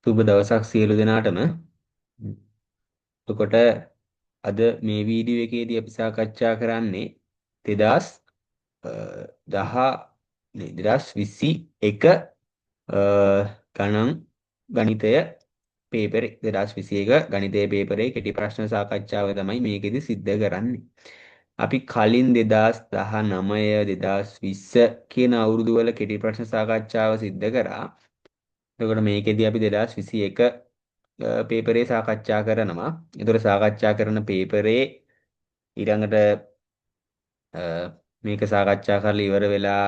සුබ දවසක් සියලු දෙනාටම. එතකොට අද මේ වීඩියෝ එකේදී අපි සාකච්ඡා කරන්නේ 2010 නේ 2021 ගණන් ගණිතය පේපරේ 2021 ගණිතය පේපරේ කෙටි ප්‍රශ්න සාකච්ඡාව තමයි මේකෙදි සිද්ධ කරන්නේ. අපි කලින් 2019 2020 කියන අවුරුදු වල කෙටි ප්‍රශ්න සාකච්ඡාව සිද්ධ කරා. එතකොට මේකෙදි අපි 2021 පේපරේ සාකච්ඡා කරනවා. එතකොට සාකච්ඡා කරන පේපරේ ඊළඟට මේක සාකච්ඡා කරලා ඉවර වෙලා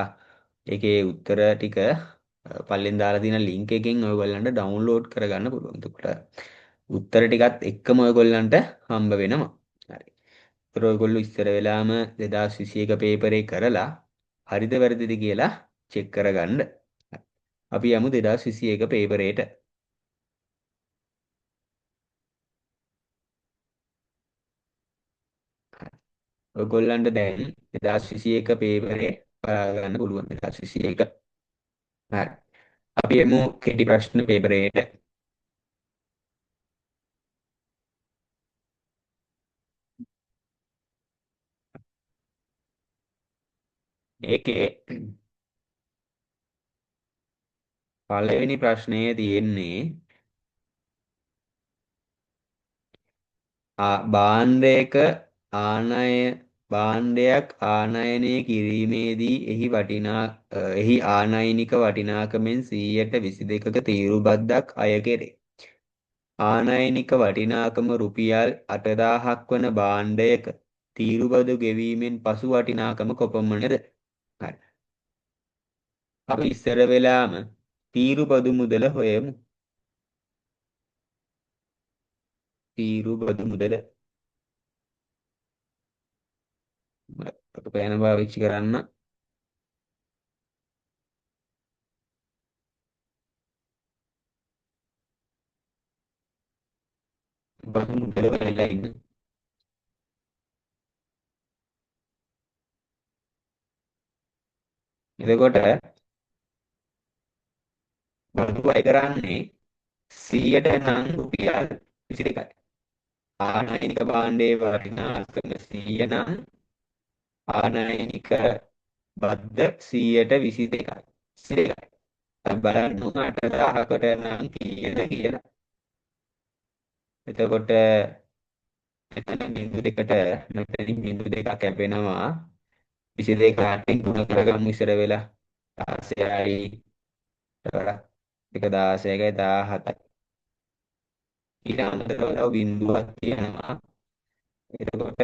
ඒකේ උත්තර ටික පල්ලෙන් දාලා තියෙන ලින්ක් එකෙන් ඔයගොල්ලන්ට ඩවුන්ලෝඩ් කරගන්න පුළුවන්. එතකොට උත්තර ටිකත් එක්කම ඔයගොල්ලන්ට හම්බ වෙනවා. හරි. ඒතර ඔයගොල්ලෝ ඉස්සර වෙලාම 2021 පේපරේ කරලා හරිද වැරදිද කියලා චෙක් කරගන්න. අපි යමු 2021 පේපරේට. ඔයගොල්ලන්ට දැන් 2021 පේපරේ බලා ගන්න පුළුවන්. 2021. හරි. අපි යමු කෙටි ප්‍රශ්න පේපරේට. ඒකේ පළවෙනි ප්‍රශ්නය තියෙන්නේ භාණ්ඩයක ආනය භාණ්ඩයක් ආනයනය කිරීමේදී එහි ආනයනික වටිනාකමෙන් 122ක තීරු බද්දක් අය කෙරේ. ආනයනික වටිනාකම රුපියල් 8000ක් වන භාණ්ඩයක තීරු බදු ගෙවීමෙන් පසු වටිනාකම කොපමණද? හරි. අපි ඉස්සර වෙලාම තීරු බදු මුදල හොයමු. තීරු බදු මුදල අපි පෑන පාවිච්චි කරන්න. බදු මුදල වෙලා ඉන්න. එතකොට බදු අය කරන්නේ 100ට නම් රුපියල් 22යි. ආනයනික භාණ්ඩයේ වටිනාකම 100 නම් ආනයනික බද්ද 122යි. 22යි. දැන් බලන්න 8000කට නම් කීයද කියලා. එතකොට මෙතන බිංදු දෙකට මෙතනින් බිංදු දෙකක් කැපෙනවා. 22 අටෙන් ගුණ කරගමු ඉස්සර වෙලා. 16යි එතකොට එක 16යි 17යි. ඊට අමතරව තව බිංදුවක් තියෙනවා. එතකොට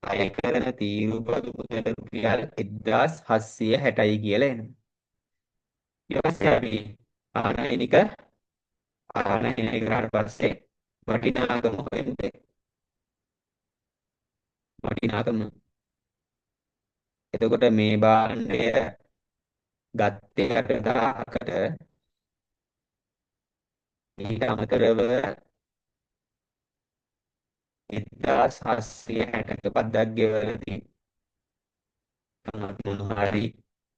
අය කරන තීරු බදු මුදල රුපියල් 1760යි කියලා එනවා. ඊට පස්සේ අපි ආනයනික කරාට පස්සේ වටිනාකම හොයමු. වටිනාකම. එතකොට මේ භාණ්ඩය ගත්තේ 8000කට ඊට අමතරව 1760ක බද්දක් ගෙවලා තියෙනවා. අපි මොන හරි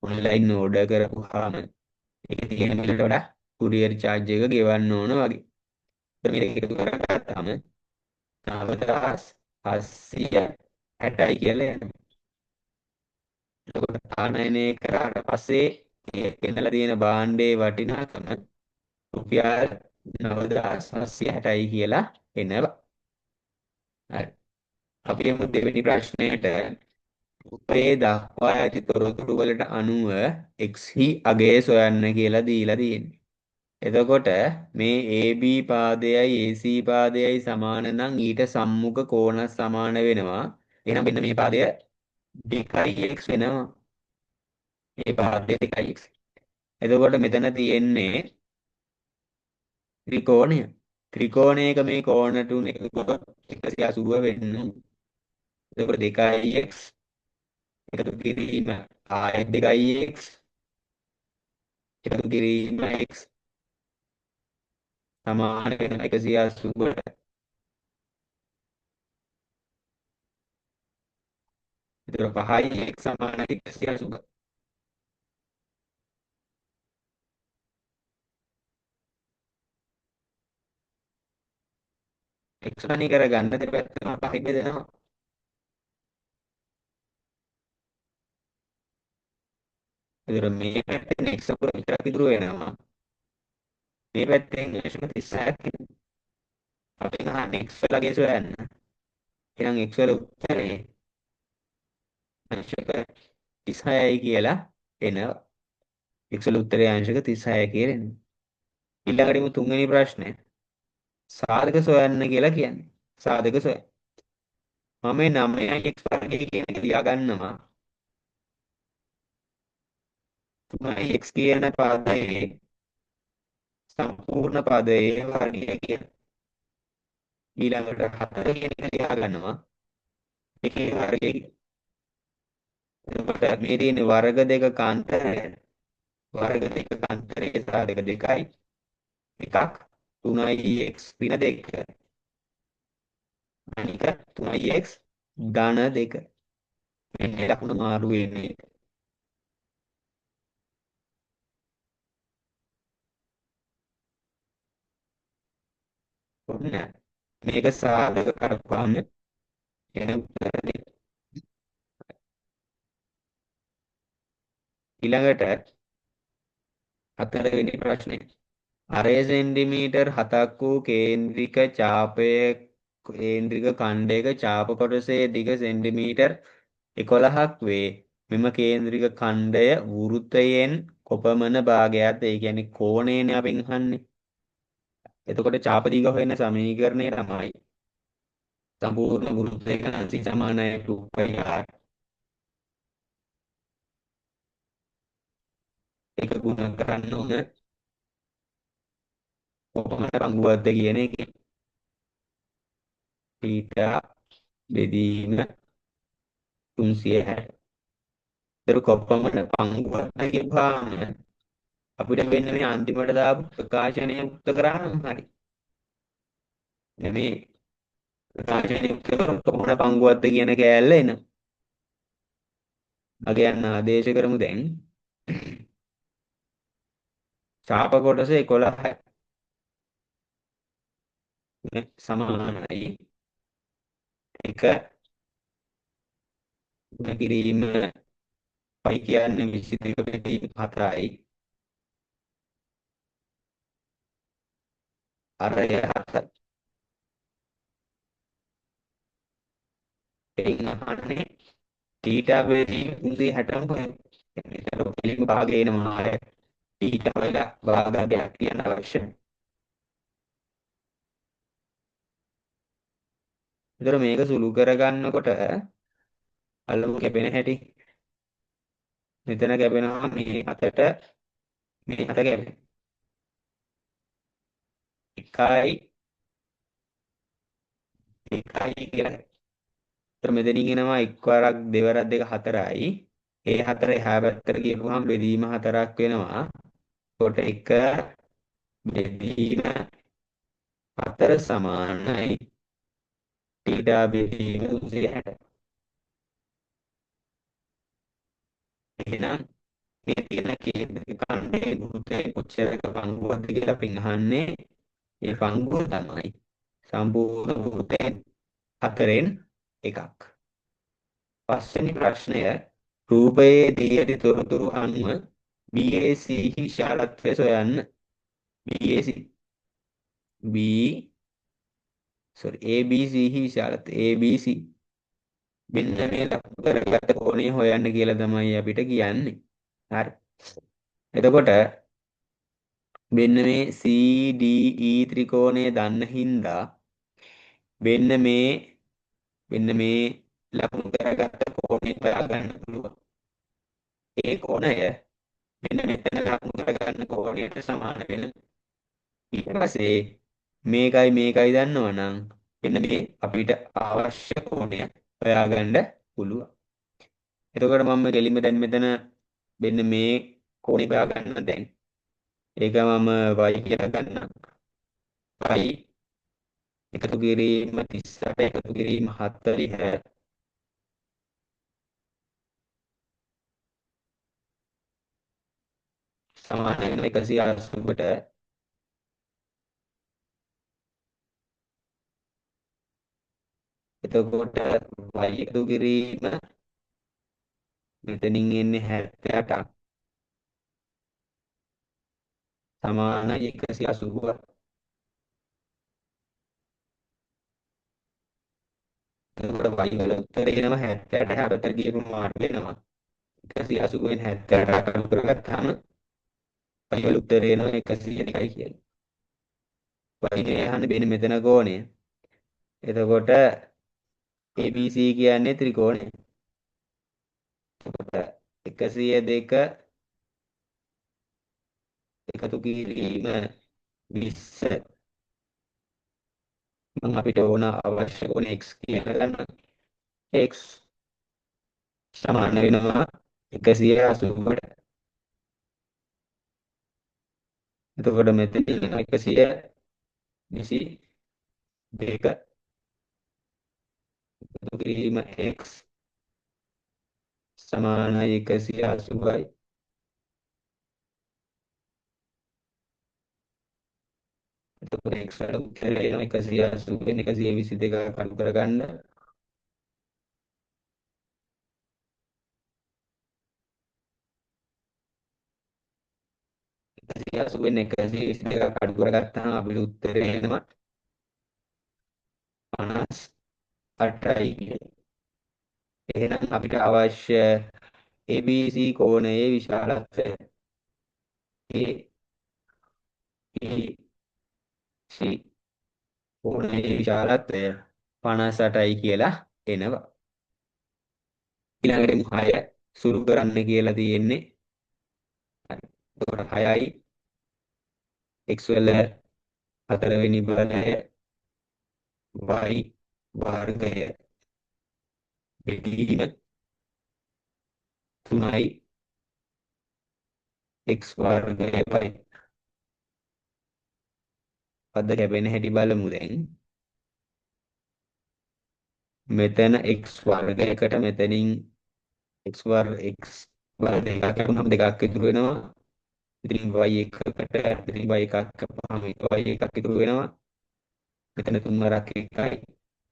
ඔන්ලයින් ඕඩර් කරපුවාම ඒකේ තියෙන මිලට වඩා කුරියර් චාර්ජ් එක ගෙවන්න ඕන වගේ. එතකොට මේ දෙක එකතු කරගත්තාම 9760යි කියලා එනවා. එතකොට ආනයනය කරාට පස්සේ ඒ ගෙනලා තියෙන භාණ්ඩයේ වටිනාකම රුපියල් 9760යි කියලා එනවා. හරි. අපි යමු දෙවෙනි ප්‍රශ්නයට. රූපයේ දක්වා ඇති තොරතුරු වලට අනුව x හි අගය සොයන්න කියලා දීලා තියෙන්නේ. එතකොට මේ AB පාදයයි AC පාදයයි සමාන නම් ඊට සම්මුඛ කෝණ සමාන වෙනවා. එහෙනම් මෙන්න මේ පාදය 2x වෙනවා. මේ පාදය 2x. එතකොට මෙතන තියෙන්නේ ත්‍රිකෝණය. ත්‍රිකෝණයක මේ කෝණ තුන එකතු කරොත් 180 වෙන්න. එතකොට 2x එකතු කිරීම ආයෙත් 2x එකතු කිරීම x සමාන වෙන 180ට. එතකොට 5x සමාන 180. x තනි කරගන්න දෙපැත්තම පහෙන් බෙදෙනවා. ඒතර මේ පැත්තෙන් x අකුර විතරක් ඉතුරු වෙනවා. මේ පැත්තෙන් අංශක 36ක් ඉතුරු. අපෙන් අහන්නේ x වල සොයන්න. එහෙනම් x වල උත්තරේ අංශක 36යි කියලා එනවා. x වල උත්තරේ අංශක 36 කියලා එනවා. ඊළඟට ඉමු තුන්වෙනි ප්‍රශ්නය. සාධක සොයන්න කියලා කියන්නේ. සාධක සොයන්න. මම මේ 9x වර්ගය කියන එක ලියා ගන්නවා. 3x කියන පදයේ සම්පූර්ණ පදයේ වර්ගය කියලා. ඊළඟට 4 කියන එක ලියා ගන්නවා. ඒකේ වර්ගය. එතකොට මේ තියෙන වර්ග දෙකක අන්තරය වර්ග දෙකක අන්තරයේ සාධක දෙකයි. එකක් 3x ඍණ 2 අනික 3x ධන 2. මෙන්න ලකුණු මාරු වෙන්නේ. ඔන්න මේක සාධක කරපුවාම එන උත්තර දෙක. ඊළඟට හතරවෙනි ප්‍රශ්නේ. අරය සෙන්ටිමීටර් 7ක් වූ කේන්ද්‍රික චාපය කේන්ද්‍රික ඛණ්ඩයක චාප කොටසේ දිග සෙන්ටිමීටර් 11ක් වේ. මෙම කේන්ද්‍රික ඛණ්ඩය වෘත්තයෙන් කොපමණ භාගයක්ද? ඒ කියන්නේ කෝණයනේ අපෙන් අහන්නේ. එතකොට චාප දිග හොයන සමීකරණය තමයි සම්පූර්ණ වෘත්තයක අංශය සමානයි 2πr එක ගුණ කරන්න ඕන කොපමණ පංගුවක්ද කියන එකේ තීටා බෙදීම 360. ඒතර කොපමණ පංගුවක්ද කියපුවාම අපිට වෙන්නේ මේ අන්තිමට දාපු ප්‍රකාශනය යුක්ත කරා නම් හරි. දැන් මේ ප්‍රකාශනය යුක්ත කරොත් කොපමණ පංගුවක්ද කියන කෑල්ල එනවා. අගයන් ආදේශ කරමු දැන්. චාප කොටස 11 සමානයි 1 ගුණ කිරීම පයි කියන්නේ 22 බෙදීම 4යි. අරය 7යි. එයින් අහන්නේ තීටා බෙදීම 360ම හොයන්න. මෙතන කෙලින්ම භාගය එනවා. අර තීටා වෙලා භාගයක් කියන්න අවශ්‍ය නැහැ. ඒතර මේක සුළු කරගන්නකොට අල්ලමු කැපෙන හැටි. මෙතන කැපෙනවා මේ හතට මේ හත කැපෙනවා. 1යි 2යි කියලා. ඒතර මෙතනින් එනවා එක් වරක් දෙවරක් දෙක හතරයි. ඒ හතර එහා පැත්තට ගියපුවාම බෙදීම හතරක් වෙනවා. කොට 1 බෙදීම 4 සමානයි තීටා බෙදීම 360. එහෙනම් මේ තියෙන කේන්ද්‍රික ඛණ්ඩයේ ගුරුත්වය කොච්චරක පංගුවක්ද කියලා අපෙන් අහන්නේ. ඒ පංගුව තමයි සම්පූර්ණ වෘත්තයෙන් හතරෙන් එකක්. පස්වෙනි ප්‍රශ්නය රූපයේ දී ඇති තොරතුරු අනුව BAC හි විශාලත්වය සොයන්න. BAC B sorry ABC හි විශාලත්වය ABC මෙන්න මේ ලකුණු කරගත්ත කෝණය හොයන්න කියලා තමයි අපිට කියන්නේ. හරි. එතකොට මෙන්න මේ CDE ත්‍රිකෝණය දන්න හින්දා මෙන්න මේ ලකුණු කරගත්ත කෝණය හොයාගන්න පුළුවන්. ඒ කෝණය මෙන්න මෙතන ලකුණු කරගන්න කෝණයට සමාන වෙනවා. ඊට පස්සේ මේකයි මේකයි දන්නවනම් මෙන්න මේ අපිට අවශ්‍ය කෝණය හොයාගන්න පුළුවන්. එතකොට මම කෙලින්ම දැන් මෙතන මෙන්න මේ කෝණය හොයාගන්න දැන්. ඒක මම y කියලා ගන්නම්. y එකතු කිරීම 38 එකතු කිරීම 40 සමාන වෙන 180ට. එතකොට y එකතු කිරීම මෙතනින් එන්නේ 78ක් සමානයි 180. එතකොට y වල උත්තරේ එනවා 78 අපතට ගියපම මාරු වෙනවා. 180 වෙන 78 අඩු කරගත්තාම y වල උත්තරේ එනවා 102යි කියලා. y මේ අහන්නේ මෙන්න මෙතන කෝණය. එතකොට ABC කියන්නේ ත්‍රිකෝණය. එතකොට 102 එකතු කිරීම 20 මම අපිට ඕන අවශ්‍ය කෝණ x කියලා ගන්න. x සමාන වෙනවා 180ට. එතකොට මෙතන 122 එකතු කිරීම x සමානයි 180යි. එතකොට x වල උත්තරය එනවා 180 වෙන 122 අඩු කරගන්න. 180 වෙන 122 අඩු කරගත්තාම අපිට උත්තරය එනවා 58යි කියලා. එහෙනම් අපිට අවශ්‍ය ABC කෝණයේ විශාලත්වය A B C කෝණයේ විශාලත්වය 58යි කියලා එනවා. ඊළඟට 6 සුළු කරන්න කියලා තියෙන්නේ. හරි. එතකොට 6යි x වල හතරවෙනි බලය y වර්ගය බෙදීම 3යි x වර්ගය y. පද කැපෙන හැටි බලමු දැන්. මෙතන x වර්ගයකට මෙතනින් x වර්ග x වර්ග දෙකක් කැපුණාම දෙකක් ඉතුරු වෙනවා. ඉතින් y එකකට ඉතින් y එකක් කපුවාම y එකක් ඉතුරු වෙනවා. මෙතන තුන් වරක් 1යි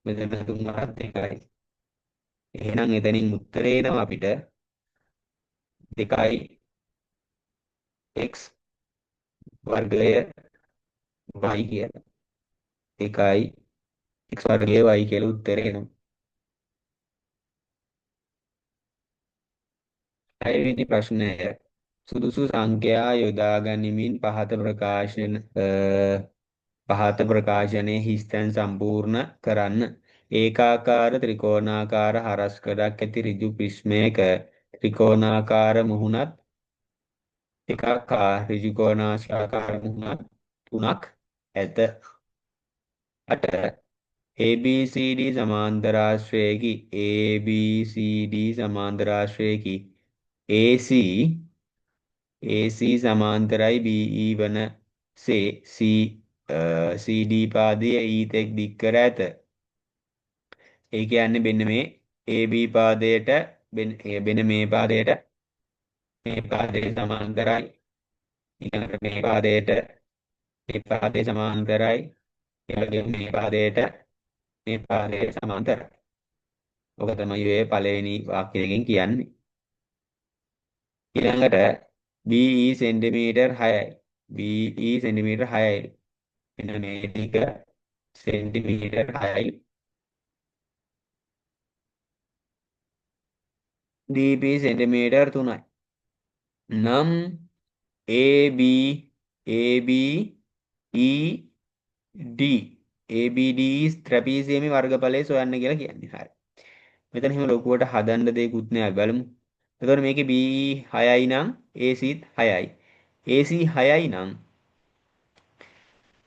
මෙතන තුන් වරක් 2යි. එහෙනම් එතනින් උත්තරේ එනවා අපිට 2යි x වර්ගය y කියලා. 2යි x වර්ගය y කියලා උත්තරේ එනවා. හයවෙනි ප්‍රශ්නය සුදුසු සංඛ්‍යා යොදා ගනිමින් පහත ප්‍රකාශනයේ හිස්තැන් සම්පූර්ණ කරන්න. ඒකාකාර ත්‍රිකෝණාකාර හරස්කඩක් ඇති ඍජු ප්‍රිස්මයක ත්‍රිකෝණාකාර මුහුණත් එකක් හා ඍජු කෝණාකාර මුහුණත් තුනක් ඇත. 8 ABCD සමාන්තරාශ්‍රයකි. ABCD සමාන්තරාශ්‍රයකි. AC AC සමාන්තරයි BE වන සේ C CD පාදය E තෙක් දික් කර ඇත. ඒ කියන්නේ මෙන්න මේ AB පාදයට මෙන්න මේ පාදයට මේ පාදයේ සමාන්තරයි. ඊළඟට මේ පාදයට මේ පාදයේ සමාන්තරයි. ඒ වගේම මේ පාදයට මේ පාදයේ සමාන්තරයි. ඔක තමයි ඔය පළවෙනි වාක්‍යයෙන් කියන්නේ. ඊළඟට BE centimetre 6යි. BE centimetre 6යි. මෙන්න මේ ටික සෙන්ටිමීටර් 6යි. DB centimetre 3යි. නම් AB AB E D ABD ත්‍රපීසියමේ වර්ගඵලය සොයන්න කියලා කියන්නේ. හරි. මෙතන එහෙම ලොකුවට හදන්න දෙයක්වත් නෑ අපි බලමු. එතකොට මේකේ BE 6යි නම් AC 6යි. AC 6යි නම්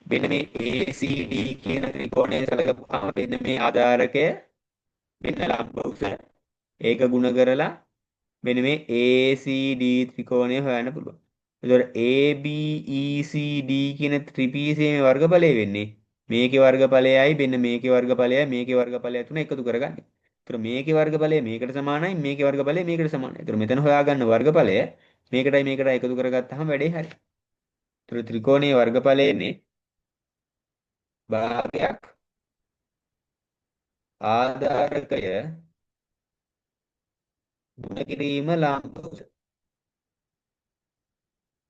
මෙන්න මේ ACD කියන ත්‍රිකෝණය සලකපුවාම මෙන්න මේ ආධාරකය මෙන්න ලම්බ උස ඒක ගුණ කරලා මෙන්න මේ ACD ත්‍රිකෝණය හොයන්න පුළුවන්. එතකොට ABECD කියන ත්‍රිපීසයේ වර්ගඵලය වෙන්නේ මේකේ වර්ගඵලයයි මෙන්න මේකේ වර්ගඵලයයි මේකේ වර්ගඵලයයි තුන එකතු කරගන්න. එතකොට මේකේ වර්ගඵලය මේකට සමානයි මේකේ වර්ගඵලය මේකට සමානයි. එතකොට මෙතන හොයාගන්න වර්ගඵලය මේකටයි මේකටයි එකතු කරගත්තාම වැඩේ හරි. එතකොට ත්‍රිකෝණයේ වර්ගඵලය එන්නේ භාගයක් ආධාරකය ගුණ කිරීම ලම්බ උස.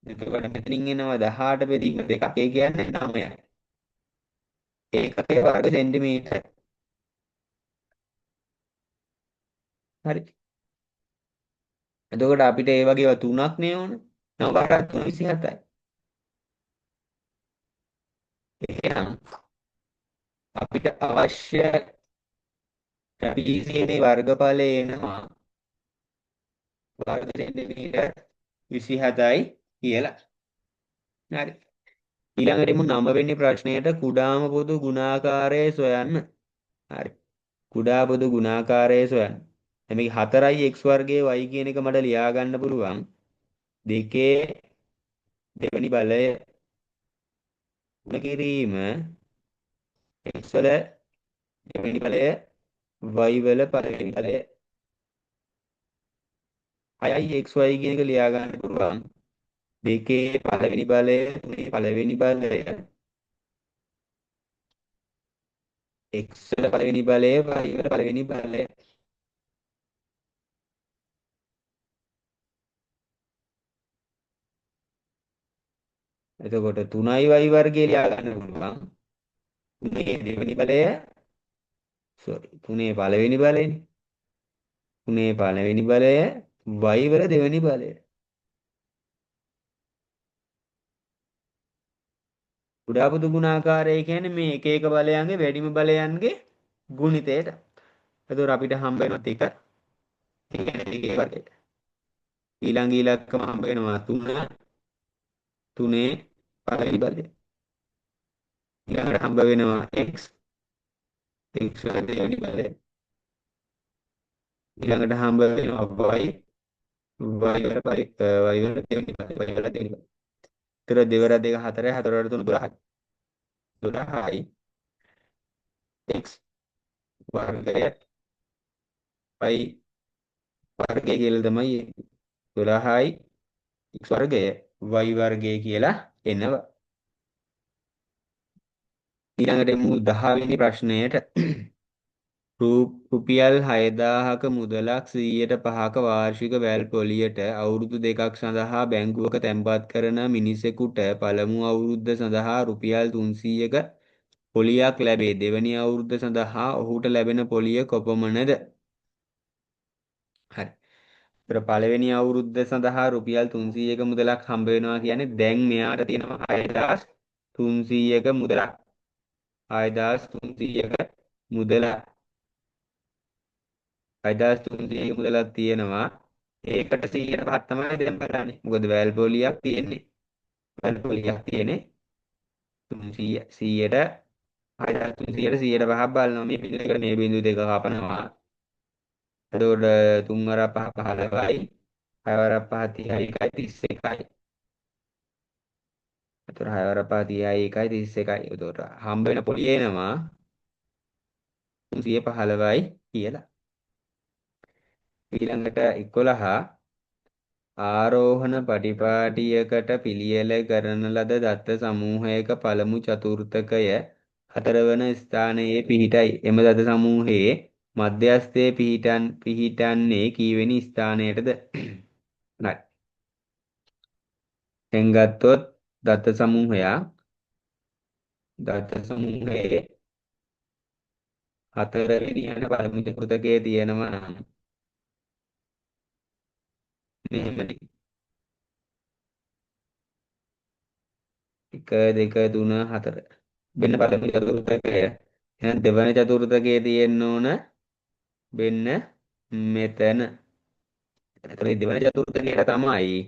එතකොට මෙතනින් එනවා 18 බෙදීම 2ක්. ඒ කියන්නේ 9යි. ඒකකයේ වර්ග සෙන්ටිමීටර්. හරි. එතකොට අපිට ඒ වගේ ඒවා තුනක් නේ ඕන. නව වරක් 3 27යි. එහෙනම් අපිට අවශ්‍ය ට්‍රැපීසියමේ වර්ගඵලය එනවා වර්ග සෙන්ටිමීටර් 27යි කියලා. හරි. ඊළඟට එමු 9 වෙනි ප්‍රශ්නයට කුඩාම පොදු ගුණාකාරය සොයන්න. හරි. කුඩා පොදු ගුණාකාරය සොයන්න. දැන් මේක 4යි x වර්ගයේ y කියන එක මට ලියා ගන්න පුළුවන්. දෙකේ දෙවෙනි බලය ගුණ කිරීම x වල දෙවෙනි බලය y වල පළවෙනි බලය 6යි xy කියන එක ලියා ගන්න පුළුවන්. දෙකේ පළවෙනි බලය තුනේ පළවෙනි බලය x වල පළවෙනි බලය y වල පළවෙනි බලය. එතකොට 3යි y වර්ගය ලියා ගන්න පුළුවන්. තුනේ දෙවෙනි බලය සෝරි තුනේ පළවෙනි බලයනේ. තුනේ පළවෙනි බලය y වල දෙවෙනි බලය. කුඩා පොදු ගුණාකාරය කියන්නේ මේ එක එක බලයන්ගේ වැඩිම බලයන්ගේ ගුණිතයට. එතකොට අපිට හම්බ වෙනවා 2. ඒ කියන්නේ දෙකේ වර්ගයට. ඊළඟ ඉලක්කම හම්බ වෙනවා 3. තුනේ පළවෙනි බලය. ඊළඟට හම්බ වෙනවා x. x වල දෙවෙනි බලය. ඊළඟට හම්බ වෙනවා y. y වල පරි y වල දෙවෙනි බලය. y වල දෙවෙනි බලය. ඒතර දෙවර දෙක 4යි 4 වල 3 12යි. 12යි x වර්ගය y වර්ගය කියලා තමයි එන්නේ. 12යි x වර්ගය y වර්ගය කියලා එනවා. ඊළඟට එමු 10 වෙනි ප්‍රශ්නයට. රුපියල් 6000ක මුදලක් 105ක වාර්ෂික වැල් පොලියට අවුරුදු දෙකක් සඳහා බැංකුවක තැන්පත් කරන මිනිසෙකුට පළමු අවුරුද්ද සඳහා රුපියල් 300ක පොලියක් ලැබේ. දෙවැනි අවුරුද්ද සඳහා ඔහුට ලැබෙන පොලිය කොපමණද? හරි. ඒතර පළවෙනි අවුරුද්ද සඳහා රුපියල් 300ක මුදලක් හම්බ වෙනවා කියන්නේ දැන් මෙයාට තියෙනවා 6300ක මුදලක්. 6300ක මුදලක්. 6300ක මුදලක් තියෙනවා. ඒකට 105ක් තමයි දැන් බලන්නේ. මොකද වැල් පොලියක් තියෙන්නේ. වැල් පොලියක් තියෙන්නේ 300 100ට 6300ට 105ක් බලනවා. මේ බිඳු දෙකට මේ බිඳු දෙක කපනවා. එතකොට 3 වරක් 5 15යි 6 වරක් 5 30යි 1යි 31යි. එතකොට 6 වරක් 5 30යි 1යි 31යි. එතකොට හම්බ වෙන පොලිය එනවා 315යි කියලා. ඊළඟට 11 ආරෝහණ පටිපාටියකට පිළියෙල කරන ලද දත්ත සමූහයක පළමු චතුර්ථකය හතරවන ස්ථානයේ පිහිටයි. එම දත්ත සමූහයේ මධ්‍යස්ථයේ පිහිටන්නේ කීවෙනි ස්ථානයටද? හරි. දැන් ගත්තොත් දත්ත සමූහයක් දත්ත සමූහයේ හතරවෙනි යන පළමු චතුර්ථකයේ තියෙනවා නම් මෙහෙමනේ. 1 2 3 4 වෙන පළමු චතුර්ථකය. එහෙනම් දෙවන චතුර්ථකයේ තියෙන්න ඕන වෙන්න මෙතන. එතකොට මේ දෙවන චතුර්ථකයට තමයි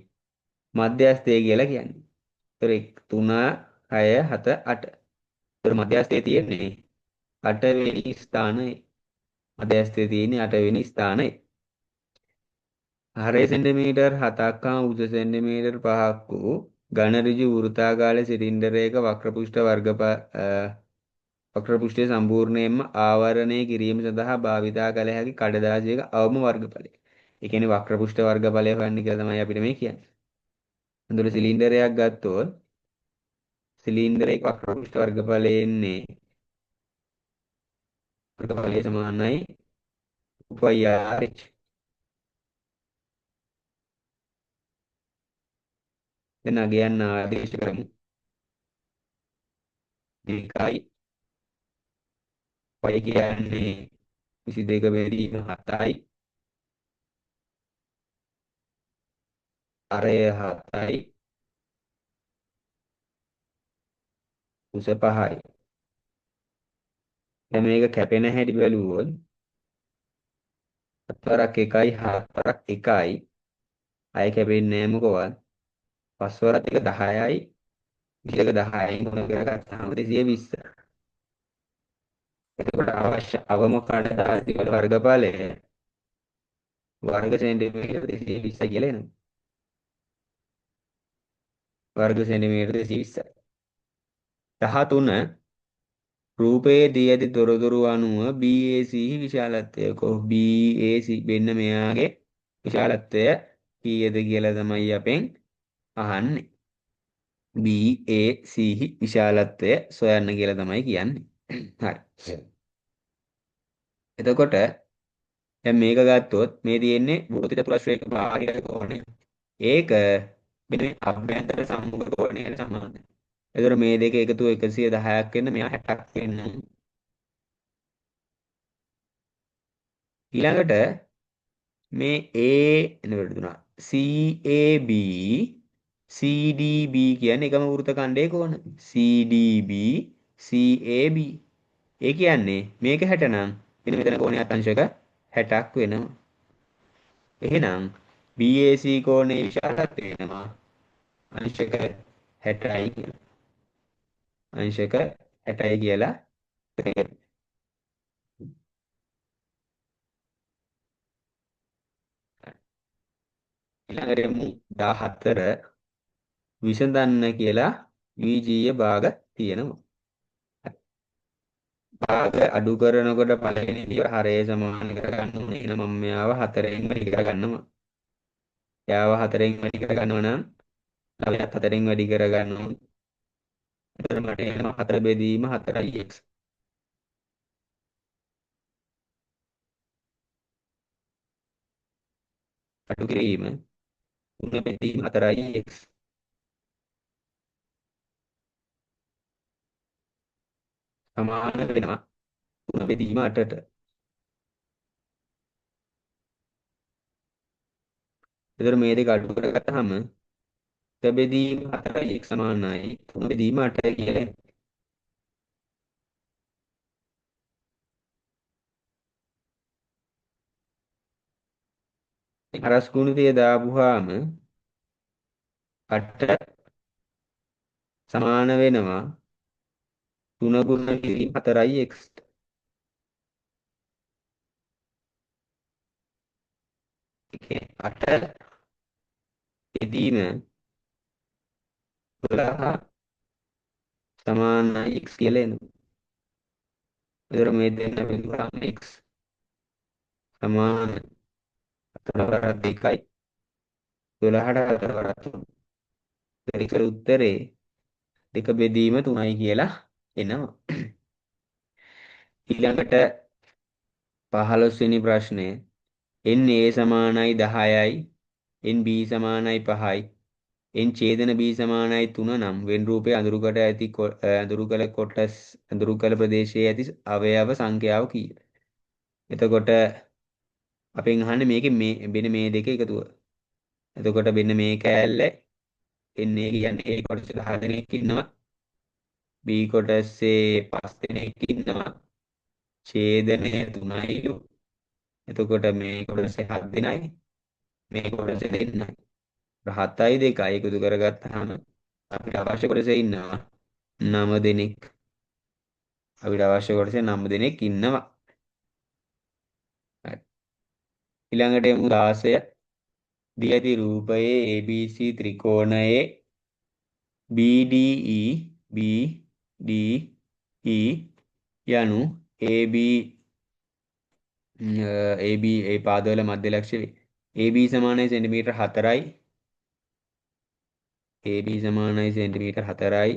මධ්‍යස්ථය කියලා කියන්නේ. එතකොට 3 6 7 8. එතකොට මධ්‍යස්ථයේ තියෙන්නේ 8 වෙනි ස්ථානයේ. මධ්‍යස්ථයේ තියෙන්නේ 8 වෙනි ස්ථානයේ. හරය සෙන්ටිමීටර් 7ක් හා උස සෙන්ටිමීටර් 5ක් වූ ඝන ඍජු වෘත්තාකාර සිලින්ඩරයක වක්‍ර වක්‍ර පෘෂ්ඨය සම්පූර්ණයෙන්ම ආවරණය කිරීම සඳහා භාවිතා කළ හැකි කඩදාසියක අවම වර්ගඵලය. ඒ කියන්නේ වක්‍ර පෘෂ්ඨ වර්ගඵලය හොයන්න කියලා තමයි අපිට මේ කියන්නේ. එතකොට සිලින්ඩරයක් ගත්තොත් සිලින්ඩරයක වක්‍ර පෘෂ්ඨ වර්ගඵලය එන්නේ වර්ගඵලය සමානයි 2 π rh. දැන් අගයන් ආදේශ කරමු. 2යි පයි කියන්නේ 22 බෙදීම 7යි, අරය 7යි, උස 5යි. දැන් මේක කැපෙන හැටි බැලුවොත් 7 වරක් 1යි 7 වරක් 1යි, අය කැපෙන්නේ නෑ මොකවත්. 5 වරක් 1 10යි, 22 10න් ගුණ කරගත්තාම 220. එතකොට අවශ්‍ය අවම කඩදාසි වල වර්ගඵලය වර්ග සෙන්ටිමීටර් 220 කියලා එනවා. වර්ග සෙන්ටිමීටර් 220යි. 13 රූපයේ දී ඇති තොරතුරු අනුව BAC විශාලත්වය කො BAC වෙන්න මෙයාගේ විශාලත්වය කීයද කියලා තමයි අපෙන් අහන්නේ. BAC විශාලත්වය සොයන්න කියලා තමයි කියන්නේ. හරි. එතකොට දැන් මේක ගත්තොත් මේ තියෙන්නේ වෘත්ත චතුරස්‍රයක බාහිර කෝණය. ඒක මෙන්න මේ අභ්‍යන්තර සම්මුඛ කෝණයට සමානයි. එතකොට මේ දෙක එකතුව 110ක් වෙන්න මෙයා 60ක් වෙන්න. ඊළඟට මේ A එන වැරදුනා. CAB CDB කියන්නේ එකම වෘත්ත ඛණ්ඩයේ කෝණ. CDB CAB. ඒ කියන්නේ මේක 60 නම් මෙන්න මෙතන කෝණයක් අංශක 60ක් වෙනවා. එහෙනම් BAC කෝණයේ විශාලත්වය වෙනවා අංශක 60යි කියලා. අංශක 60යි කියලා ඊළඟට එමු 14 විසඳන්න කියලා වීජීය භාග තියෙනවා. භාග අඩු කරනකොට පළවෙනි පියවර හරය සමාන කරගන්න ඕනේ. එහෙනම් මම මෙයාව 4න් වැඩි කරගන්නවා. එයාව 4න් වැඩි කරගන්නවා නම් ළමයාත් 4න් වැඩි කරගන්න ඕනේ. එතකොට මට එනවා 4 බෙදීම 4යි x. අඩු කිරීම 3 බෙදීම 4යි x. සමාන වෙනවා 3 බෙදීම 8ට. එතකොට මේ දෙක අඩු කරගත්තාම 1 බෙදීම 4යි x සමානයි 3 බෙදීම 8 කියලා එනවා. හරස් ගුණිතය දාපුවාම 8 සමාන වෙනවා 3 ගුණ කිරීම 4යි x. ඒ කියන්නේ 8 බෙදීම 12 සමානයි x කියලා එනවා. එතකොට මේ දෙන්න බෙදුවාම x සමාන 4 වරක් 2යි 12ට 4 වරක් 3. ඒකට උත්තරේ 2 බෙදීම 3යි කියලා එනවා. ඊළඟට 15 වෙනි ප්‍රශ්නය NA සමානයි 10යි NB සමානයි 5යි N ඡේදන B සමානයි 3 නම් වෙන් රූපයේ අඳුරුකට ඇති අඳුරු කළ කොටස් අඳුරු කළ ප්‍රදේශයේ ඇති අවයව සංඛ්‍යාව කීයද? එතකොට අපෙන් අහන්නේ මේකේ මේ වෙන මේ දෙක එකතුව. එතකොට මෙන්න මේ කෑල්ල NA කියන්නේ A කොටසේ 10 දෙනෙක් ඉන්නවා, B කොටසේ 5 දෙනෙක් ඉන්නවා, ඡේදනය 3යිලු. එතකොට මේ කොටසේ 7 දෙනයි, මේ කොටසේ දෙන්නයි. 7යි 2යි එකතු කරගත්තාම අපිට අවශ්‍ය කොටසේ ඉන්නවා 9 දෙනෙක්. අපිට අවශ්‍ය කොටසේ 9 දෙනෙක් ඉන්නවා. හරි. ඊළඟට එමු 16 දී ඇති රූපයේ ABC ත්‍රිකෝණයේ BDE BDE යනු AB AB ඒ පාදවල මධ්‍ය ලක්ෂ්‍ය වේ. AB සමානයි සෙන්ටිමීටර් 4යි. AB සමානයි සෙන්ටිමීටර් 4යි.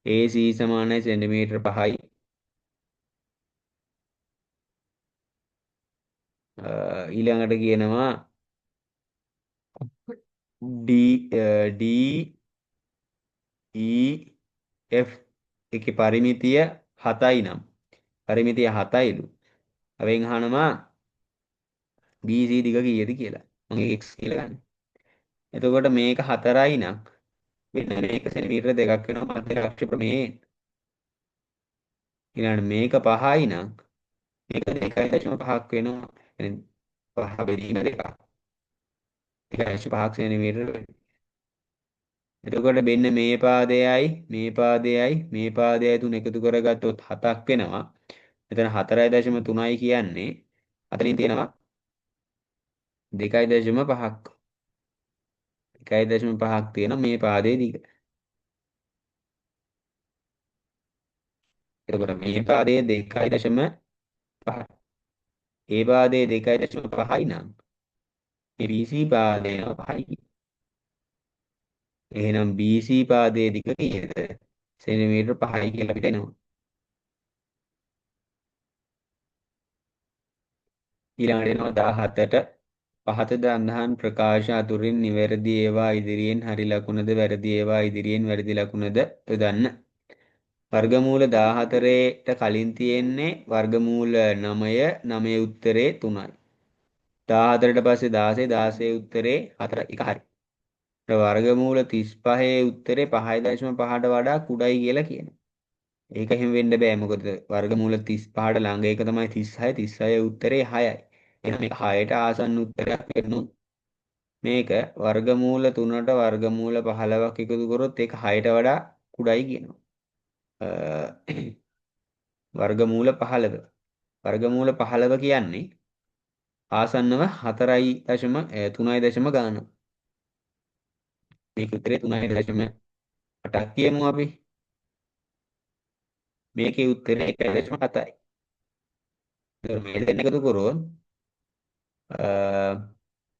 AC සමානයි සෙන්ටිමීටර 5යි. ඊළඟට කියනවා D D E F එකේ පරිමිතිය 7යි නම් පරිමිතිය 7යිලු. අවෙන් අහනවා BC දිග කීයද කියලා. මම ඒක x කියලා ගන්න. එතකොට මේක 4යි නම් මෙන්න මේක සෙන්ටිමීටර 2ක් වෙනවා මධ්‍ය අක්ෂ ප්‍රමේයයෙන්. ඊළඟට මේක 5යි නම් මේක 2.5ක් වෙනවා. يعني 5 බෙදීම 2. 2.5ක් සෙන්ටිමීටර වෙනවා. එතකොට මෙන්න මේ පාදයයි මේ පාදයයි මේ පාදයයි තුන එකතු කරගත්තොත් 7ක් වෙනවා. මෙතන 4.3යි කියන්නේ අතනින් තියෙනවා 2.5ක්. 2.5ක් තියෙනවා මේ පාදයේ දිග. එතකොට මේ පාදයේ 2.5. ඒ පාදයේ 2.5යි නම් මේ BC පාදය 5යි. එහෙනම් BC පාදයේ දිග කීයද? සෙන්ටිමීටර 5යි කියලා අපිට එනවා. ඊළඟට එනවා 17ට පහත සඳහන් ප්‍රකාශ අතුරින් නිවැරදි ඒවා ඉදිරියෙන් හරි ලකුණද වැරදි ඒවා ඉදිරියෙන් වැරදි ලකුණද යොදන්න. වර්ගමූල 14ට කලින් තියෙන්නේ වර්ගමූල 9, 9 උත්තරේ 3යි. 14ට පස්සේ 16, 16 උත්තරේ 4යි. එක හරි. වර්ගමූල 35 උත්තරේ 5.5ට වඩා කුඩයි කියලා කියනවා. ඒක එහෙම වෙන්න බෑ. මොකද වර්ගමූල 35ට ළඟ එක තමයි 36, 36 උත්තරේ 6යි. එහෙනම් මේක 6ට ආසන්න උත්තරයක් වෙන්න ඕන. මේක වර්ගමූල 3ට වර්ගමූල 15ක් එකතු කරොත් ඒක 6ට වඩා කුඩයි කියනවා. වර්ගමූල 15. වර්ගමූල 15 කියන්නේ ආසන්නව 4.3 ගාන. මේක උත්තරේ 3.8ක් කියමු අපි. මේකේ උත්තරේ 1.7යි. ඒතර මේ දෙන්න එකතු කරොත්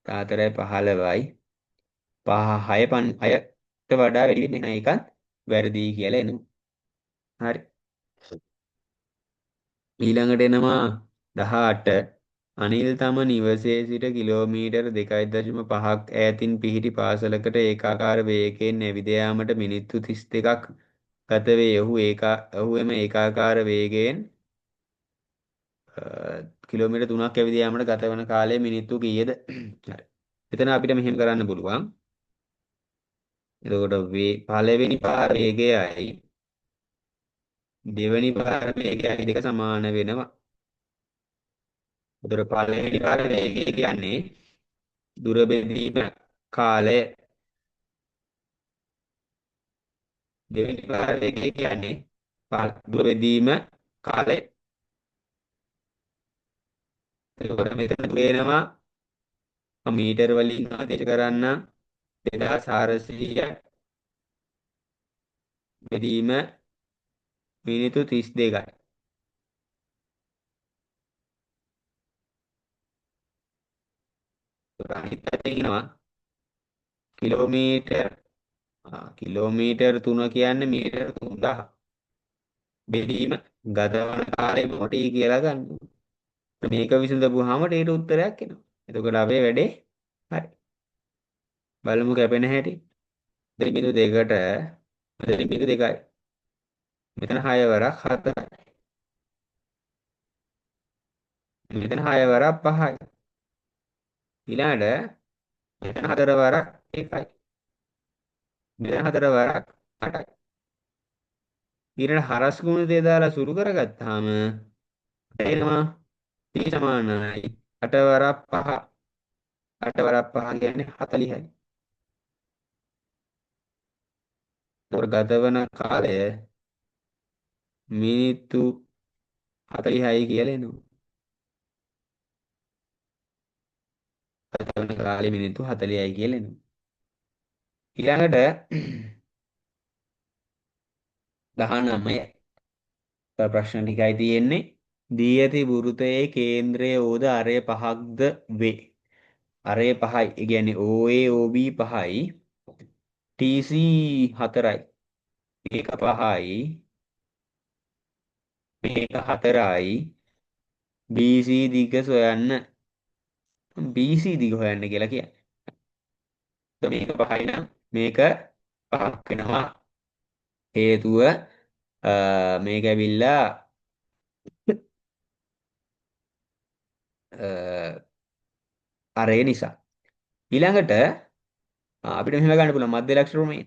4 15යි 5 6 6ට වඩා වැඩි වෙන්නේ නැහැ. ඒකත් වැරදි කියලා එනවා. හරි. ඊළඟට එනවා 18. අනිල් තම නිවසේ සිට කිලෝමීටර් 2.5ක් ඈතින් පිහිටි පාසලකට ඒකාකාර වේගයෙන් ඇවිද යාමට මිනිත්තු 32ක් ගත වේ. ඔහු එම ඒකාකාර වේගයෙන් කිලෝමීටර් 3ක් ඇවිද යාමට ගත වන කාලය මිනිත්තු කීයද? හරි. එතන අපිට මෙහෙම කරන්න පුළුවන්. එතකොට පළවෙනි පාර වේගයයි දෙවෙනි පාර වේගයයි දෙක සමාන වෙනවා. එතකොට පළවෙනි පාර වේගය කියන්නේ දුර බෙදීම කාලය. දෙවෙනි පාර වේගය කියන්නේ දුර බෙදීම කාලය. එතකොට මෙතන වෙනවා මම මීටර වලින් ආදේශ කරන්න 2400 බෙදීම මිනිත්තු 32යි. අනිත් පැත්තෙන් එනවා කිලෝමීටර් කිලෝමීටර් 3 කියන්නේ මීටර් 3000 බෙදීම ගත වන කාලය මොටි කියලා ගන්න. මේක විසඳපුවාම ටීට උත්තරයක් එනවා. එතකොට අපේ වැඩේ හරි. බලමු කැපෙන හැටි. මෙතන බිඳු දෙකට මෙතන බිඳු දෙකයි. මෙතන 6 වරක් 4යි. මෙතන 6 වරක් 5යි. ඊළඟට මෙතන 4 වරක් 1යි. මෙතන 4 වරක් 8යි. ඊළඟ හරස් ගුණිතය දාලා සුළු කරගත්තාම එනවා t සමානයි 8 වරක් 5. 8 වරක් 5 කියන්නේ 40යි. ඒතකොට ගත වන කාලය මිනිත්තු 40යි කියලා එනවා. ගත වන කාලය මිනිත්තු 40යි කියලා එනවා. ඊළඟට 19 තව ප්‍රශ්න ටිකයි තියෙන්නේ. දී ඇති වෘතයේ කේන්ද්‍රය ඕද අරය පහක්ද වේ. අරය පහයි. ඒ කියන්නේ OA OB පහයි. TC 4යි. මේක 5යි මේක 4යි BC දිග සොයන්න. BC දිග හොයන්න කියලා කියන්නේ. මේක 5යි නම් මේක 5ක් වෙනවා. හේතුව මේක ඇවිල්ලා අර ඒ නිසා. ඊළඟට අපිට මෙහෙම ගන්න පුළුවන් මධ්‍ය ලක්ෂ ක්‍රමයෙන්.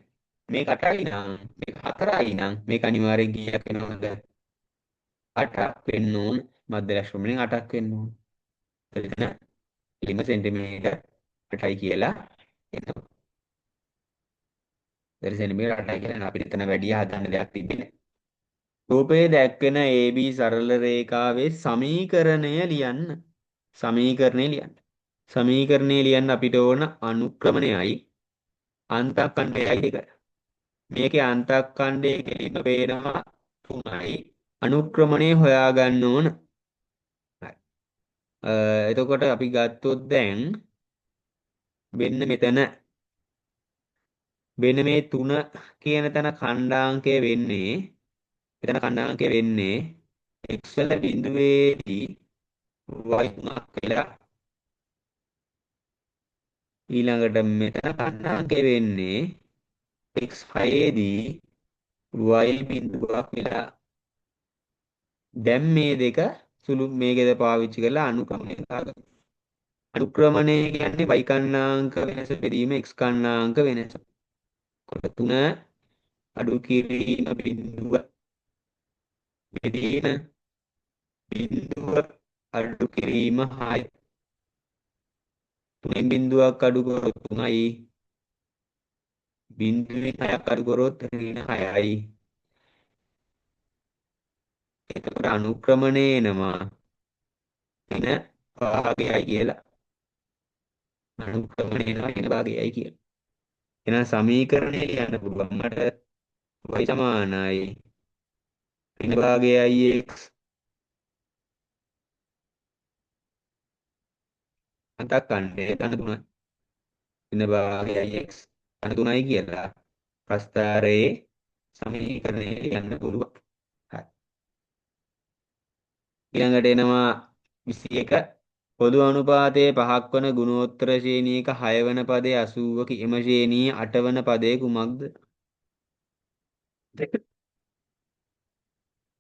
මේක 8යි නම් මේක 4යි නම් මේක අනිවාර්යෙන් කීයක් වෙනවද? 8ක් වෙන්න ඕන. මධ්‍ය ලක්ෂ ක්‍රමයෙන් 8ක් වෙන්න ඕන. එතන එලිම සෙන්ටිමීටර් 8යි කියලා එනවා. එතන සෙන්ටිමීටර් 8යි කියලා එනවා. අපිට එතන වැඩි හදන්න දෙයක් තිබෙන්නේ නැහැ. රූපයේ දැක්වෙන AB සරල රේඛාවේ සමීකරණය ලියන්න. සමීකරණය ලියන්න. සමීකරණය ලියන්න අපිට ඕන අනුක්‍රමණයයි අන්තఃඛණ්ඩයයි දෙක. මේකේ අන්තఃඛණ්ඩය කෙලින්ම පේනවා 3යි. අනුක්‍රමණය හොයාගන්න ඕන. හරි. එතකොට අපි ගත්තොත් දැන් මෙන්න මෙතන මෙන්න මේ 3 කියන තැන ඛණ්ඩාංකය වෙන්නේ මෙතන ඛණ්ඩාංකය වෙන්නේ x වල බිඳුවේදී y 3ක් වෙලා ඊළඟට මෙතන ඛණ්ඩාංකය වෙන්නේ x 6 දී y බිඳුවක් වෙලා. දැන් මේ දෙක සුළු මේකද පාවිච්චි කරලා අනුක්‍රමණය දාගමු. අනුක්‍රමණය කියන්නේ y කණ්ණාංක වෙනස බෙදීම x කණ්ණාංක වෙනස. කොට 3 අඩු කිරීම බිඳුව බෙදීම බිඳුව අඩු කිරීම 6. තුනෙන් බිඳුවක් අඩු කරොත් 3යි. බිඳුවෙන් 6ක් අඩු කරොත් ඍණ 6යි. එතකොට අනුක්‍රමණය එනවා එන භාගයයි කියලා. අනුක්‍රමණය එනවා එන භාගයයි කියලා. එහෙනම් සමීකරණය ලියන්න පුළුවන් මට y සමානයි ඍණ භාගයයි x අන්තఃඛණ්ඩය ධන 3යි. ඍණ භාගයයි x ධන 3යි කියලා ප්‍රස්තාරයේ සමීකරණය ලියන්න පුළුවන්. හරි. ඊළඟට එනවා 21 පොදු අනුපාතයේ 5ක් වන ගුණෝත්තර ශ්‍රේණියක 6 වන පදයේ 80ක එම ශ්‍රේණියේ 8 වන පදයේ කුමක්ද?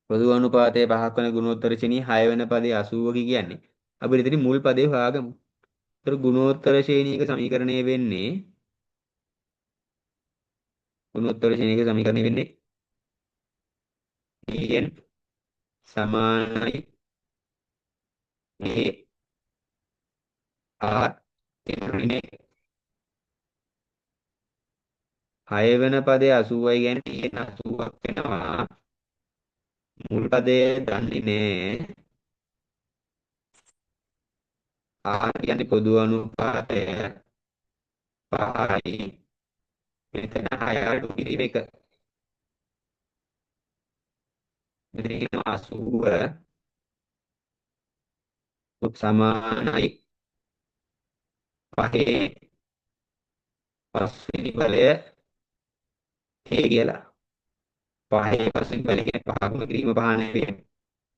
පොදු අනුපාතයේ 5ක් වන ගුණෝත්තර ශ්‍රේණියේ 6 වන පදයේ 80ක කියන්නේ අපිට ඉතින් මුල් පදේ හොයාගමු. ඒතර ගුණෝත්තර ශ්‍රේණියක සමීකරණය වෙන්නේ ගුණෝත්තර ශ්‍රේණියක සමීකරණය වෙන්නේ n සමානයි a r 6 වෙන පදේ 80යි කියන්නේ n 80ක් වෙනවා. මුල් පදේ දන්නේ නෑ. R කියන්නේ පොදු අනුපාතය 5යි. මෙතන 6 අඩු කිරීම 1. මෙතන කියනවා 80 සමානයි පහේ පස්වෙනි බලය A කියලා. පහේ පස්වෙනි බලය කියන්නේ පහ ගුණ කිරීම පහ නෙවෙයි.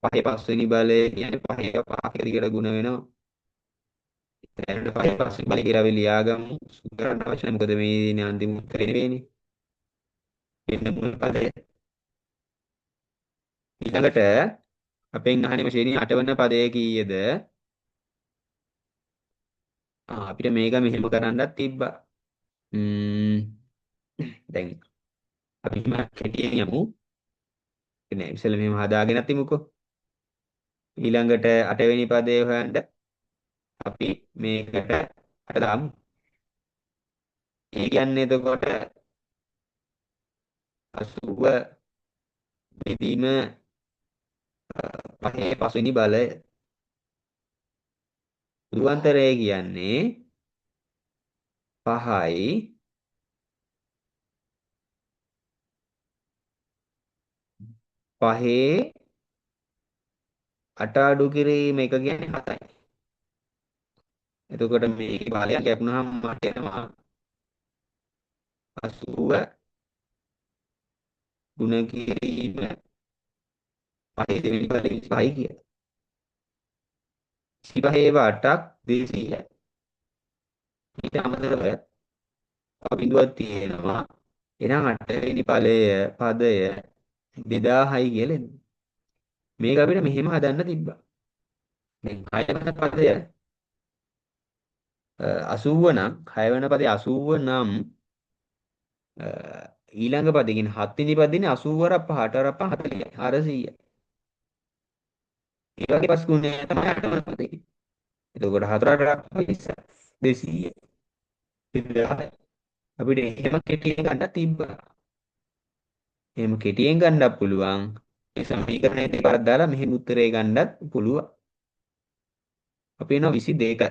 පහේ පස්වෙනි බලය කියන්නේ පහේ පහ එක දිගට ගුණ වෙනවා. දැන් පහේ පස්වෙනි බලය කියලා අපි ලියාගමු. සුදු කරන්න අවශ්‍ය නැහැ. මොකද මේ දෙන්නේ අන්තිම උත්තරේ නෙවෙයිනේ. මෙන්න මුල් පදය. ඊළඟට අපෙන් අහන්නේ ශ්‍රේණිය 8 වන පදය කීයද? අපිට මේක මෙහෙම කරන්නත් තිබ්බා. දැන් අපි මෙහෙම කෙටියෙන් යමු. නෑ ඉස්සෙල්ලා මෙහෙම හදාගෙනත් තිමුකෝ. ඊළඟට 8 වෙනි පදය හොයන්න අපි මේකට 8 දාමු. ඒ කියන්නේ එතකොට 80 බෙදීම පහේ පස්වෙනි බලය. ධුවාන්තරය කියන්නේ 5යි පහේ අට අඩු කිරීම එක කියන්නේ 7යි. එතකොට මේකේ බලයක් කැපුණාම මට එනවා 80 ගුණ කිරීම පහේ දෙවෙනි පදේ 25යි කියලා. 25 8ක් 200යි. ඊට අමතරව තව බිඳුවක් තියෙනවා. එහෙනම් අටවෙනි ඵලය පදය 2000යි කියලා එනවා. මේක අපිට මෙහෙම හදන්න තිබ්බා. දැන් හයවන පදය 80 නම් හයවන පදේ 80 නම් ඊළඟ පදේ කියන්නේ හත්වෙනි පදේනේ 80 වරක් 5 8 වරක් 5 40යි 400යි. ඒ වගේ පස් ගුණය තමයි අටවන පදේ. එතකොට හතර අටක් 20 200. 2000යි. අපිට එහෙම කෙටියෙන් ගන්න තිබ්බා. එහෙම කෙටියෙන් ගන්නත් පුළුවන්. මේ සමීකරණය දෙපාරක් දාලා මෙහෙම උත්තරේ ගන්නත් පුළුවන්. අපි එනවා 22යි.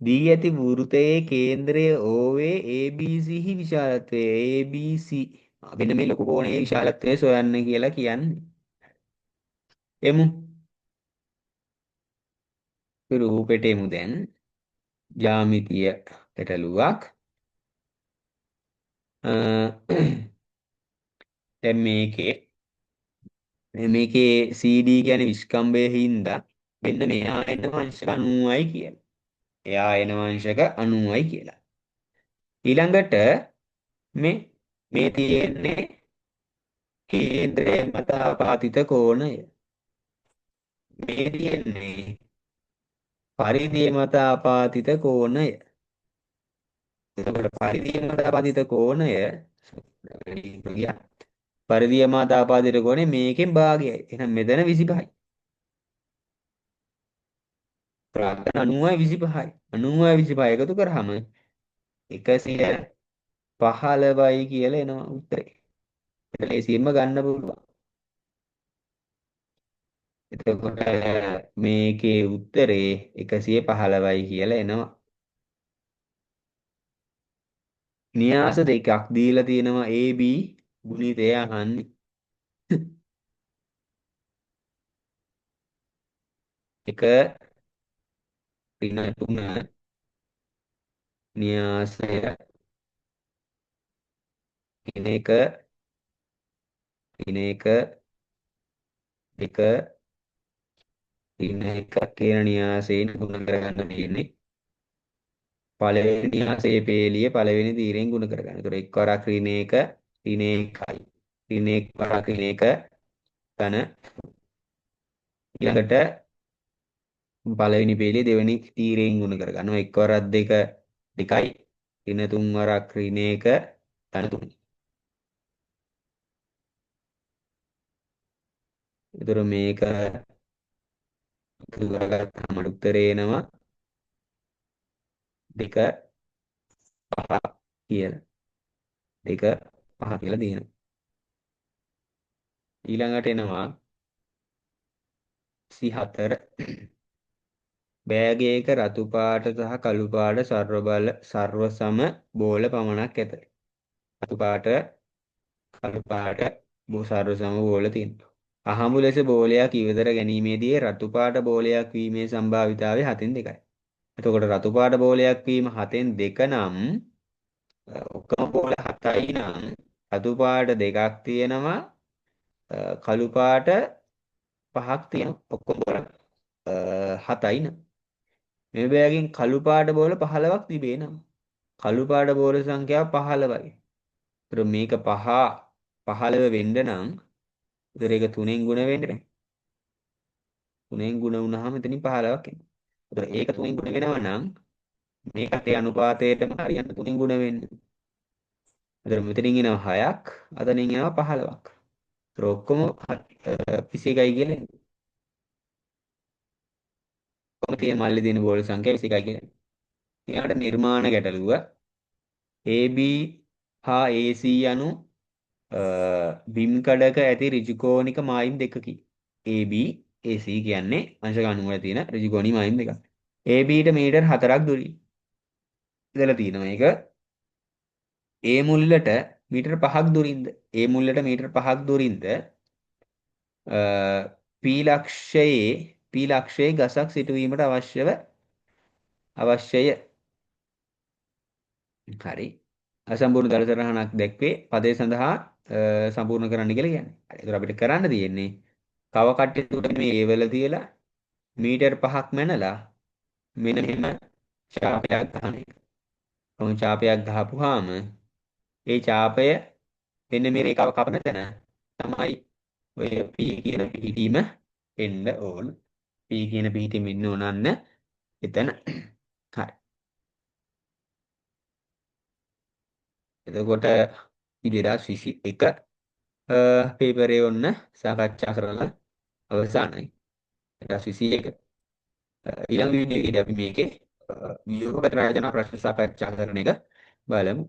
දී ඇති වෘත්තයේ කේන්ද්‍රය O වේ ABC හි විශාලත්වය ABC. මෙන්න මේ ලොකු කෝණයේ විශාලත්වය සොයන්න කියලා කියන්නේ. එමු. අපි රූපෙට එමු දැන්. ජ්‍යාමිතිය ගැටලුවක්. දැන් මේකේ CD කියන්නේ විස්කම්භය හින්දා මෙන්න මෙහා එන අංශක 90යි කියලා. එයා එන අංශක 90යි කියලා. ඊළඟට මේ තියෙන්නේ කේන්ද්‍රය මත ආපාතිත කෝණය. මේ තියෙන්නේ පරිධිය මත ආපාතිත කෝණය. එතකොට පරිධිය මත ආපාතිත කෝණය ගියා. පරිධිය මත ආපාතිත කෝණය මේකෙන් භාගයයි. එහෙනම් මෙතන 25යි. ප්‍රාර්ථනා 90යි 25යි. 90යි 25 එකතු කරාම 115යි කියලා එනවා උත්තරේ. එතන ලේසියෙන්ම ගන්න පුළුවන්. එතකොට මේකේ උත්තරේ 115යි කියලා එනවා. න්‍යාස දෙකක් දීලා තියෙනවා AB ගුණිතය අහන්නේ. එක ඍණ තුන න්‍යාසය ඍණ එක ඍණ එක දෙක ඍණ එක කියන න්‍යාසයෙන් ගුණ කරගන්න තියෙන්නේ. පළවෙනි න්‍යාසයේ පේලිය පළවෙනි තීරයෙන් ගුණ කරගන්න. ඒතර එක් වරක් ඍණ එක ඍණ එකයි. ඍණ එක් වරක් ඍණ එක ධන ඊළඟට පළවෙනි පේලිය දෙවෙනි තීරයෙන් ගුණ කරගන්නවා. එක් වරක් දෙක දෙකයි. ඍණ තුන් වරක් ඍණ එක ධන තුනයි. ඒතර මේක එකතු කරගත්තාම උත්තරේ එනවා දෙක පහ කියලා. දෙක පහ කියලා තියෙනවා. ඊළඟට එනවා 24. බෑගයක රතු පාට සහ කළු පාට සර්වසම බෝල පමණක් ඇත. රතු පාට කළු පාට සර්වසම බෝල තියෙනවා. අහඹු ලෙස බෝලයක් ඉවතර ගැනීමේදී රතු පාට බෝලයක් වීමේ සම්භාවිතාවය 7න් 2යි. එතකොට රතු පාට බෝලයක් වීම 7න් 2 නම් ඔක්කොම බෝල 7යි නම් රතු පාට දෙකක් තියෙනවා, කළු පාට පහක් තියෙනවා. ඔක්කොම බෝල 7යි නම් මේ බෑගෙන් කළු පාට බෝල 15ක් තිබේ නම් කළු පාට බෝල සංඛ්‍යාව 15යි. ඒතර මේක 15 වෙන්න නම් ඒතර ඒක 3න් ගුණ වෙන්න බෑ. 3න් ගුණ වුණාම එතනින් 15ක් එනවා. ඒතර ඒක 3න් ගුණ වෙනවා නම් මේකත් ඒ අනුපාතයටම හරියන්න 3න් ගුණ වෙන්න. ඒතර මෙතනින් එනවා 6ක්, අතනින් එනවා 15ක්. ඒතර ඔක්කොම 21යි කියලා එනවා. ඔක්කොම තියෙන මල්ලේ තියෙන බෝල සංඛ්‍යාව 21යි කියලා එනවා. ඊළඟට නිර්මාණ ගැටලුව AB හා AC යනු බිම් කඩක ඇති ඍජුකෝණික මායිම් දෙකකි. AB AC කියන්නේ අංශක 90 වල තියෙන ඍජුකෝණී මායිම් දෙකක්. AB ට මීටර් 4ක් දුරින් ඉඳලා තියෙනවා. ඒක A මුල්ලට මීටර් 5ක් දුරින්ද? A මුල්ලට මීටර් 5ක් දුරින්ද P ලක්ෂයේ ගසක් සිටුවීමට අවශ්‍යය. හරි. අසම්පූර්ණ දළ සටහනක් දැක්වේ පදය සඳහා සම්පූර්ණ කරන්න කියලා කියන්නේ. හරි. ඒතර අපිට කරන්න තියෙන්නේ කව කට්ටිය තුන මේ ඒවල තියලා මීටර් 5ක් මැනලා මෙන්න මෙහෙම චාපයක් ගහන එක. කොහොම චාපයක් ගහපුවාම ඒ චාපය මෙන්න මේ රේඛාව කපන තැන තමයි ඔය P කියන පිහිටීම එන්න ඕන. P කියන පිහිටීම එන්න ඕන අන්න එතන. හරි. එතකොට 2021 පේපරේ ඔන්න සාකච්ඡා කරලා අවසానයි. 2021 ඊළඟ වීඩියෝ එකේදී අපි මේකේ ව්‍යුහගත රචනා ප්‍රශ්න සාකච්ඡා කරන එක බලමු.